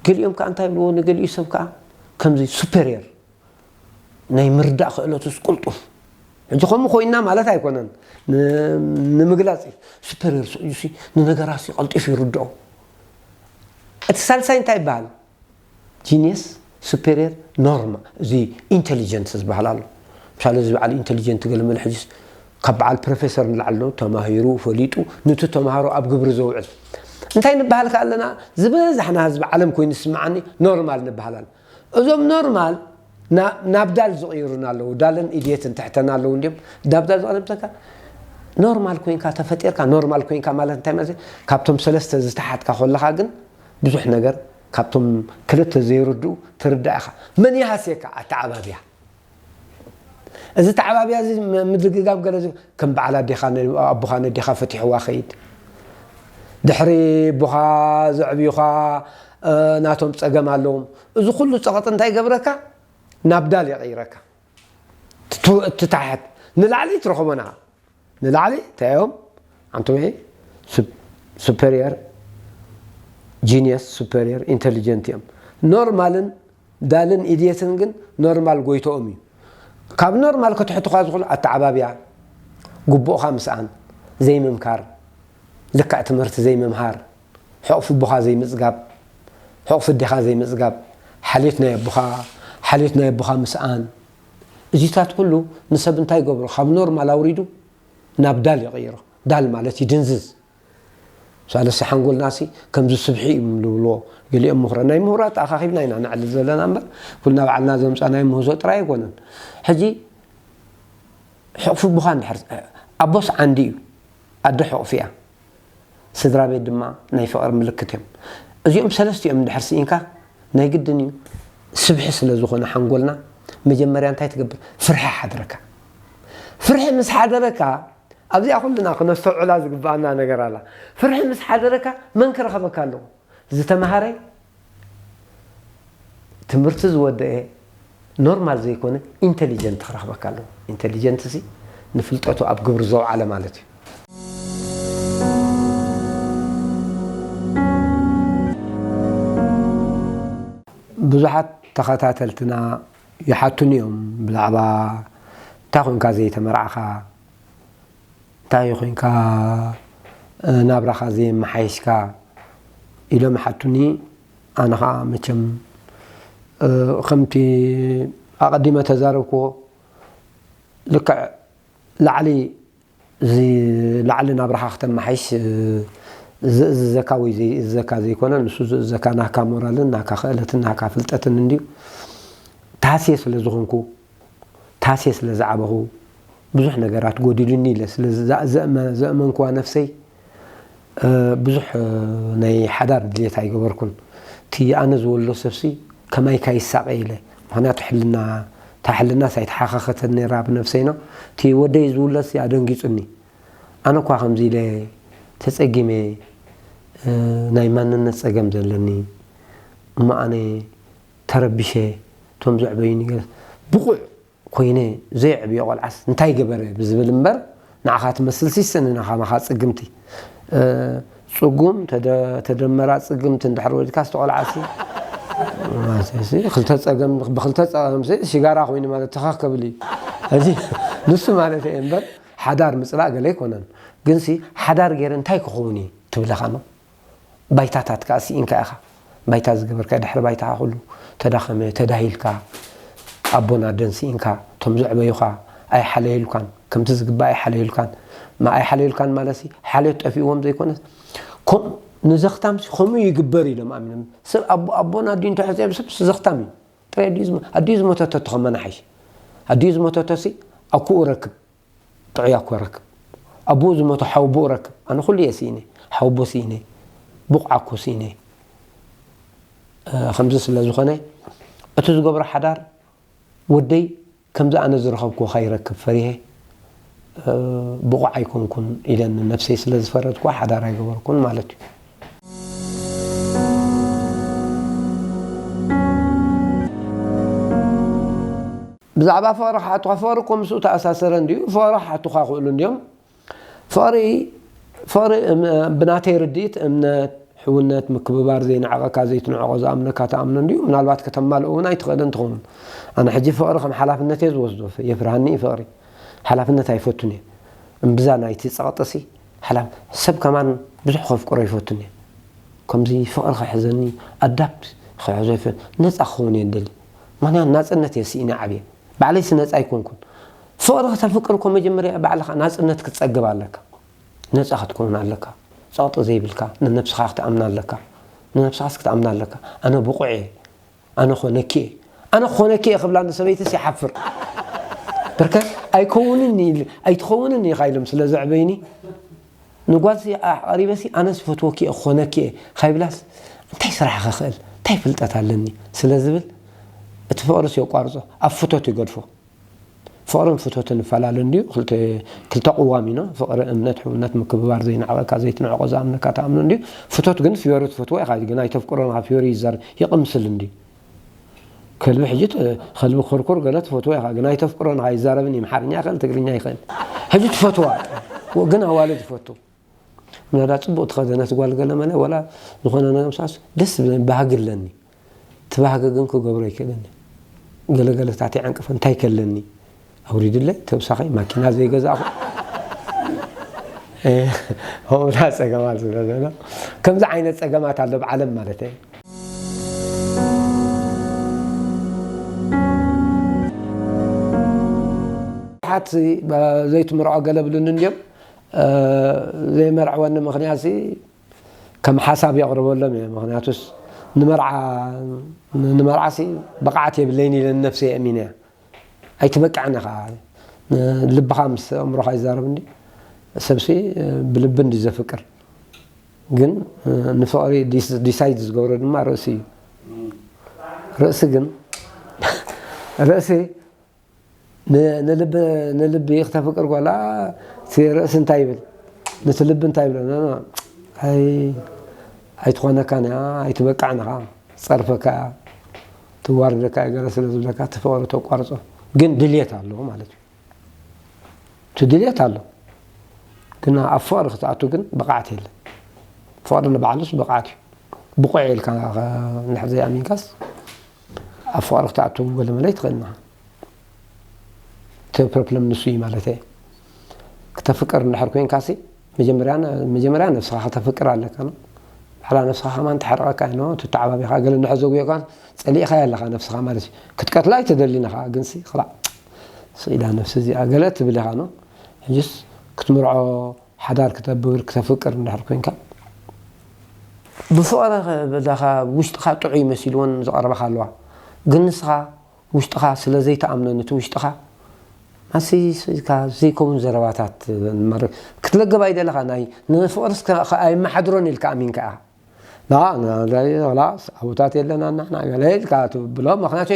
ገሊኦም ከዓ እንታይ ይብልዎ፣ ንገሊኡ ሰብ ከዓ ከምዚ ሱፐርየር ናይ ምርዳእ ክእለቱስ ቅልጡፍ። ሕጂ ከምኡ ኮይና ማለት ኣይኮነን፣ ን-፣ ንምግላጽ እዩ። ሱፐርየር ሰብእዩሲ ንነገራሲ ቀልጢፉ ይርድኦ። እቲ ሳልሳይ እንታይ ይበሃል? ጂኒየስ፣ ሱፔሪየር፣ ኖርማ፣ እዚ ኢንቴሊጀንት ዝበሃል ኣሎ። ምሳሌ እዚ በዓል ኢንቴሊጀንት ገለ መለ ሕጅስ ካብ በዓል ፕሮፌሰር ንላዕሊ ነው ተማሂሩ ፈሊጡ፣ ንቲ ተምሃሮ ኣብ ግብሪ ዘውዕል። እንታይ ንበሃል ከ ኣለና? ዝበዛሕና ህዝቢ ዓለም ኮይኑ ዝስምዓኒ ኖርማል ንበሃል ኣሎ። እዞም ኖርማል ና-፣ ናብ ዳል ዝቕይሩና ኣለዉ። ዳልን ኢድየትን ትሕተና ኣለዉ እንዲዮም። ናብ ዳል ዝቐለብተካ ኖርማል ኮይንካ ተፈጢርካ፣ ኖርማል ኮይንካ ማለት እንታይ ማለት እዩ? ካብቶም ሰለስተ ዝተሓትካ ከለኻ ግን ብዙሕ ነገር ካብቶም ክልተ ዘይርድኡ ትርዳእ ኢኻ። መን ይሃስየካ? ኣተዓባብያ። እዚ ተዓባብያ እዚ ም-፣ ምድግጋም ገለ ዝ-፣ ከም በዓል ኣዴኻ ነ-፣ ኣቦኻ ነዴኻ ፈቲሕዋ ኸይድ። ድሕሪ ኣቦኻ ዘዕብዩኻ፣ እ፣ ናቶም ጸገም ኣለዎም። እዚ ኩሉ ጸቕጢ እንታይ ይገብረካ? ናብ ዳል ይቕይረካ። ትቱ-፣ ትታሕት ንላዕሊ ትረኽቦና። ንላዕሊ እንታይ እዮም? ኣንቶም ይሄ ሱፕ-፣ ሱፐሪየር ጂኒየስ፣ ሱፐሪየር ኢንተሊጀንት እዮም። ኖርማልን ዳልን ኢድየትን ግን ኖርማል ጎይቶኦም እዩ። ካብ ኖርማል ክትሕቱኻ ዝኽእሉ ኣተዓባብያ፣ ግቡእኻ ምስኣን፣ ዘይምምካር፣ ልክዕ ትምህርቲ ዘይምምሃር፣ ሕቑፊ ኣቦኻ ዘይምጽጋብ፣ ሕቑፊ ኣዴኻ ዘይምጽጋብ፣ ሓልዮት ናይ ኣቦኻ፣ ሓልዮት ናይ ኣቦኻ ምስኣን፣ እዚታት ኩሉ ንሰብ እንታይ ይገብሮ? ካብ ኖርማል ኣውሪዱ ናብ ዳል ይቕይሮ። ዳል ማለት ይድንዝዝ። ሳለሲ ሓንጎልናሲ ከምዚ ስብሒ እዮም ዝብልዎ ገሊኦም ምሁራት። ናይ ምሁራት ኣኻኺብና ኢና ነዕልል ዘለና እምበር፣ ኩልና ባዕልና ዘምጻናዮ ምህዞ ጥራይ ኣይኮነን። ሕጂ ሕቑፊ ኣቦኻ እንድሕር፣ ኣቦስ ዓንዲ እዩ፣ ኣደ ሕቑፊ እያ። ስድራ ቤት ድማ ናይ ፍቕሪ ምልክት እዮም። እዚኦም ሰለስቲኦም እንድሕር ስኢንካ ናይ ግድን እዩ። ስብሒ ስለ ዝኾነ ሓንጎልና መጀመርያ እንታይ ትገብር? ፍርሒ ሓድረካ። ፍርሒ ምስ ሓደረካ ኣብዚኣ ኩልና ክነስተውዕላ ዝግብኣና ነገር ኣላ። ፍርሒ ምስ ሓደረካ መን ክረኸበካ ኣለዎ? ዝተምሃረ፣ ትምህርቲ ዝወደአ፣ ኖርማል ዘይኮነ ኢንተሊጀንት ክረኽበካ ኣለዎ። ኢንተሊጀንት ሲ ንፍልጠቱ ኣብ ግብሪ ዘውዓለ ማለት እዩ። ብዙሓት ተኸታተልትና ይሓቱኒ እዮም ብዛዕባ እንታይ ኮንካ ዘይተመርዓኻ፣ እንታይ ኮንካ፣ እ፣ ናብራኻ ዘየመሓየሽካ ኢሎም ይሓቱኒ። ኣነ ኸዓ መቸም፣ እ፣ ከምቲ ኣቐዲመ ተዛረብክዎ፣ ልክዕ ላዕሊ፣ እዚ ላዕሊ ናብራኻ ክተመሓይሽ፣ እ፣ ዝእዝዘካ ወይ ዘይእዝዘካ ዘይኮነ፣ ንሱ ዝእዝዘካ ናካ ሞራልን ናካ ክእለትን ናካ ፍልጠትን እንድዩ። ታስየ ስለ ዝኾንኩ፣ ታስየ ስለ ዝዓበኹ፣ ብዙሕ ነገራት ጎዲሉኒ ኢለ ስለ ዝኣ-፣ ዘእመ-፣ ዘእመንክዋ ነፍሰይ፣ እ፣ ብዙሕ፣ እ፣ ናይ ሓዳር ድሌት ኣይገበርኩን። እቲ ኣነ ዝወልዶ ሰብሲ ከማይ ካይሳቐ ኢለ። ምኽንያቱ ሕልና፣ እታ ሕልናስ ኣይተሓኻኸተን ነይራ ብነፍሰይና። እቲ ወደይ ዝውለድሲ ኣደንጊጹኒ። ኣነ እኳ ከምዚ ኢለ ተጸጊመ፣ እ፣ ናይ ማንነት ጸገም ዘለኒ፣ እሞ ኣነ ተረቢሸ፣ እቶም ዘዕበዩኒ ገለ ብቑዕ ኮይነ ዘየዕብዮ ቆልዓስ እንታይ ገበረ ብዝብል እምበር፣ ንዓኻ ትመስል ሲስን ንኻ ማኻ ጽግምቲ። እ፣ ጽጉም ተደ-፣ ተደመራ ጽግምቲ እንድሕር ወሊድካ ዝተቆልዓሲ፣ ማለትሲ ክልተ ጸገም፣ ብክልተ ጸገምሲ ሽጋራ ኮይኑ ማለት ተኸኽ ከብል እዩ። እዚ ንሱ ማለት እየ እምበር፣ ሓዳር ምጽላእ ገለ ኣይኮነን። ግንሲ ሓዳር ገይረ እንታይ ክኸውን እዩ ትብለኻ ነው? ባይታታት ከኣ ስኢንካ ኢኻ። ባይታ ዝገበርካ ድሕሪ ባይታኻ ኩሉ ተዳኸመ፣ ተዳሂልካ፣ ኣቦን ኣደን ስኢንካ፣ እቶም ዘዕበዩኻ ኣይሓለዩልካን፣ ከምቲ ዝግባእ ኣይሓለዩልካን። ማ ኣይሓለዩልካን ማለትሲ ሓልዮት ጠፊእዎም ዘይኮነስ፣ ከም-፣ ንዘኽታምሲ ከምኡ ይግበር ኢሎም ኣሚኖም። ሰብ ኣቦ-፣ ኣቦን ኣዲኡ እንተሕጽዮም ሰብሲ ዘኽታም እዩ። ጥራይ ኣዲኡ ዝሞ-፣ ኣዲኡ ዝሞተቶ ተኸመና ሓይሽ። ኣዲኡ ዝሞተቶሲ ኣኩኡ ረክብ። ጥዑይ ኣኮ ረክብ። ኣቦኡ ዝሞተ ሓወቦኡ ረክብ። ኣነ ኩሉ እየ ስኢነ። ሓወቦ ስኢነ። ቡቕ ዓኮ ስኢነ። እ፣ ከምዚ ስለ ዝኾነ፣ እቲ ዝገብሮ ሓዳር ወደይ ከምዚ ኣነ ዝረኸብክዎ ካይረክብ ፈሪሄ፣ ብቑዕ ኣይኮንኩን ኢለን ነብሰይ ስለ ዝፈረድኩ ሓዳር ኣይገበርኩን ማለት እዩ። ብዛዕባ ፍቕሪ ክሓቱኻ፣ ፍቕሪ እኮ ምስኡ ተኣሳሰረ እንድዩ። ፍቕሪ ክሓቱኻ ክእሉ እንድዮም። ፍቕሪ ፍቕሪ ብናተይ ርድኢት፣ እምነት፣ ሕውነት፣ ምክብባር፣ ዘይንዕቐካ ዘይትንዕቖ፣ ዝኣምነካ ትኣምኖ እንድዩ። ምናልባት ከተማልኦ እውን ኣይትኽእልን ትኸውን። ኣነ ሕጂ ፍቕሪ ከም ሓላፍነት እየ ዝወስዶ። የፍርሃኒ እዩ ፍቕሪ። ሓላፍነት ኣይፈቱን እየ። እምብዛ ናይቲ ጸቕጢሲ ሓላፍ ሰብ ከማን ብዙሕ ከፍቅሮ ይፈቱን እየ። ከምዚ ፍቕሪ ክሕዘኒ ኣዳፕት ክሕዞ ይፈ ነጻ ክኸውን እየ ደሊ። ምኽንያቱ ናጽነት እየ ስኢነ ዓብየ። ባዕለይሲ ነጻ ኣይኮንኩን። ፍቕሪ ክተፍቅር እኮ መጀመርያ ባዕልኻ ናጽነት ክትጸግብ ኣለካ። ነጻ ክትከውን ኣለካ። ጸቕጢ ዘይብልካ፣ ንነብስኻ ክትኣምና ኣለካ። ንነብስኻስ ክትኣምና ኣለካ። ኣነ ብቑዕ እየ። ኣነ ኾነኪ እየ። ኣነ ኾነኪ እየ ክብላ ንሰበይትስ ይሓፍር። በርከ ኣይከውንን ኢል ኣይትኸውንን ኢኻ ኢሎም ስለ ዘዕበይኒ ንጓልሲ ኣቐሪበሲ ኣነስ ፈትወኪ እየ ኾነኪ እየ ካይብላስ እንታይ ስራሕ ኸኽእል እንታይ ፍልጠት ኣለኒ ስለ ዝብል እቲ ፍቕርስ የቋርጾ ኣብ ፍቶት ይገድፎ። ፍቕርን ፍቶትን ይፈላለ እንድዩ። ክልተ ክልተ ቅዋም ኢና። ፍቕሪ እምነት፣ ሕውነት፣ ምክብባር፣ ዘይንዕቐካ ዘይትንዕቆ ዝኣምነካ ትኣምኖ እንድዩ። ፍቶት ግን ፍዮሪ ትፈትዎ ኢኻ ግን ኣይተፍቅሮን ኢኻ ፍዮሪ ይዘር ይቕምስል እንድዩ። ከልቢ ሕጂ ት- ከልቢ ኩርኩር ገለ ትፈትዎ ኢኻ ግን ኣይተፍቅሮን ኢኻ ይዛረብን ይምሓርኛ ይኽእል ትግርኛ ይኽእል። ሕጂ ትፈትዋ ግን ኣዋልድ ይፈቱ። ምናዳ ጽቡቕ ትኸደነት ጓል ገለ መለ ወላ ዝኾነ ነገር ምሳስ ደስ ዝብለኒ ባህጊ ኣለኒ። እቲ ባህጊ ግን ክገብሮ ኣይክእልን። ገለገለታት ይዓንቅፈ እንታይ ከለኒ ኣውሪድለይ ተብሳኸይ ማኪና ዘይገዛእኹ ከምኡታ ጸገማት ስለ ዘሎ ከምዚ ዓይነት ጸገማት ኣሎ ብዓለም ማለት እዩ። ሓት ዘይትምርዖ ገለ ብሉኒ እንዲዮም ዘይመርዕወኒ ምኽንያት ከም ሓሳብ የቕርበሎም እየ። ምኽንያቱስ ንመርዓ ንመርዓሲ ብቕዓት የብለይን ኢለ ንነፍሰይ የእሚነ እየ። ኣይትበቅዕን ኢኻ። ልብኻ ምስ ኣእምሮኻ ይዛረብ እንዲ ሰብሲ ብልቢ እንዲ ዘፍቅር ግን ንፍቕሪ ዲሳይድ ዝገብሮ ድማ ርእሲ እዩ። ርእሲ ግን ርእሲ ንልቢ ንልቢ ክተፍቅር ጓላ እቲ ርእሲ እንታይ ይብል ነቲ ልቢ እንታይ ይብሎ ኣይትኾነካን እያ ኣይትበቃዕን ኢኻ ጸርፈካ እያ ትዋርደካ እያ ገለ ስለ ዝብለካ እቲ ፍቕሪ ተቋርጾ ግን ድልየት ኣለዎ ማለት እዩ እቲ ድልየት ኣሎ ግን ኣብ ፍቕሪ ክትኣቱ ግን ብቕዓት የለን ፍቕሪ ንባዕሉስ ብቕዓት እዩ ብቑዕ ኢልካ እንድሕር ዘይኣሚንካስ ኣብ ፍቕሪ ክትኣቱ ገለ መለ ኣይትኽእልን ኢኻ እቲ ፕሮብለም ንሱ እዩ ማለት እየ ክተፍቅር እንድሕር ኮይንካ ሲ መጀመርያ መጀመርያ ነብስኻ ከተፍቅር ኣለካ ነው ባዕላ ነብስኻ ከማን ተሕርቐካ ኖ ትተዓባቢኻ ገለ እንድሕር ዘጉየካ ጸሊእኻ ኣለኻ ነብስኻ ማለት እዩ ክትቀትላ ኣይተደልን ኢኻ ግን ሲ ክላእ ስኢላ ነብሲ እዚኣ ገለ ትብል ኢኻ ነው ሕጅስ ክትምርዖ ሓዳር ክተብር ክተፍቅር እንድሕር ኮይንካ ብፍቕሪ ብላኻ ውሽጥኻ ጥዑይ መሲልዎን ዝቐረባኻ ኣለዋ ግን ንስኻ ውሽጥኻ ስለ ዘይተኣምኖ ነቲ ውሽጥኻ ኣሰይሰይካ ዘይከውን ዘረባታት ክትለገብ ኣይደለኻ ናይ ንፍቕርስ ኣይመሓድሮን ኢልካ ኣሚንካ ኢኻ ላስ ኣቦታት የለና ናሕና ገለ ኢልካ ትብሎ ምክንያቱ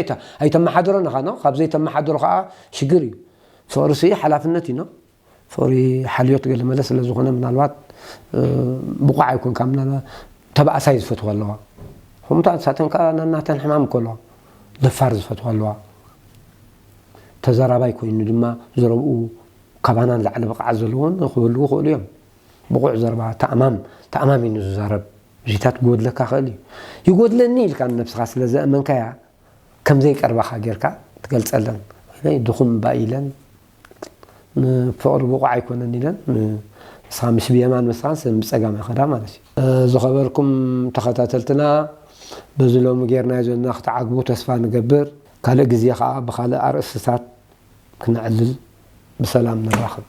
ኣይተመሓድሮን ኢኻ ካብ ዘይተመሓድሮ ከዓ ሽግር እዩ ፍቕርሲ ሓላፍነት እዩ ፍቕሪ ሓልዮት ገለ መለ ስለ ዝኾነ ምናልባት ብቑዕ ኣይኮንካ ምናልባት ተባእሳይ ዝፈትዋ ኣለዋ ከምኡታ ንሳተን ከዓ ናናተን ሕማም እኮ ኣለዋ ደፋር ዝፈትዋ ኣለዋ ተዘራባይ ኮይኑ ድማ ዘረብኡ ካባና ንላዕሊ ብቕዓት ዘለዎን ክህልዉ ይኽእሉ እዮም ብቑዕ ዘረባ ተኣማም ተኣማሚኑ ዝዛረብ እዚታት ክጎድለካ ክእል እዩ ይጎድለኒ ኢልካ ንነብስኻ ስለ ዘእመንካያ ከም ዘይቀርባኻ ጌርካ ትገልጸለን። ወይለይ ድኹም እባ ኢለን ንፍቕሪ ብቑዕ ኣይኮነን ኢለን ንስኻ ምስ ብየማን ምስኻን ሰብ ብጸጋም ይኸዳ ማለት እዩ። ዝኸበርኩም ተኸታተልትና በዚ ሎሚ ጌርናዮ ዘለና ክትዓግቡ ተስፋ ንገብር። ካልእ ግዜ ኸኣ ብኻልእ ኣርእስትታት ክነዕልል ብሰላም ንራኸብ።